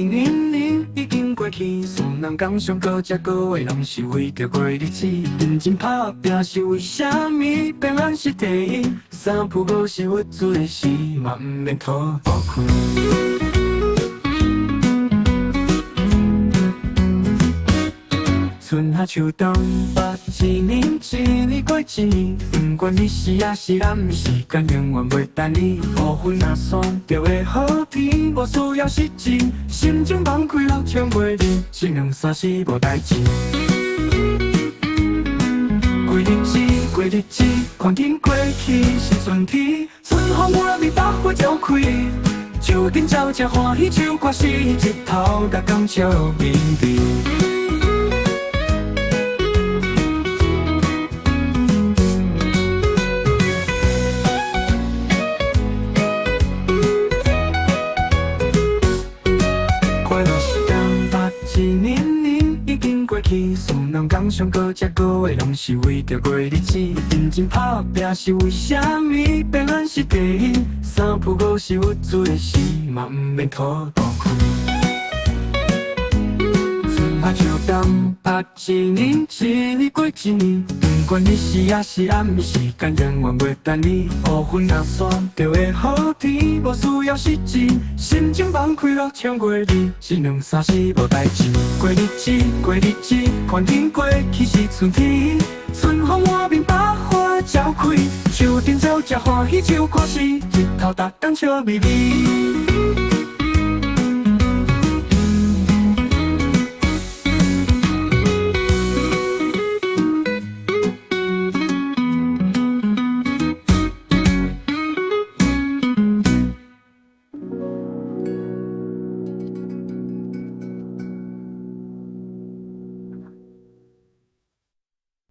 年年已經過去，思人感傷閣食閣話，攏是為著過日子。認真拍拚是為啥物？平安是第一，三不五時鬱卒的時，嘛毋免吐肚氣。春夏秋冬，捌一年一年過一年，毋管日時抑是暗時，時間永遠袂等你。烏雲若散，就會好天，無需要失志，心情放開落唱袂停，一兩三四無代誌。過日子，過日子，環境過去是春天，春風滿面，百花照開，樹頂鳥正歡喜唱歌時，日頭逐工笑眯眯。快樂時間，捌一年年已經過去，思人感傷閣食閣話，攏是為著過日子。認真拍拚是為啥物？平安是第一，三不五時鬱卒的時，嘛毋免吐肚氣。春夏秋冬，捌一年一年過一年，毋管日時抑是暗暝，時間永遠袂等你。烏雲若散，就會好天，無需要失志，心情放開落唱過日，一兩三四無代誌。過日子，過日子，環境過去是春天，春風滿面，百花照開，樹頂鳥正歡喜唱歌時，日頭逐工笑眯眯。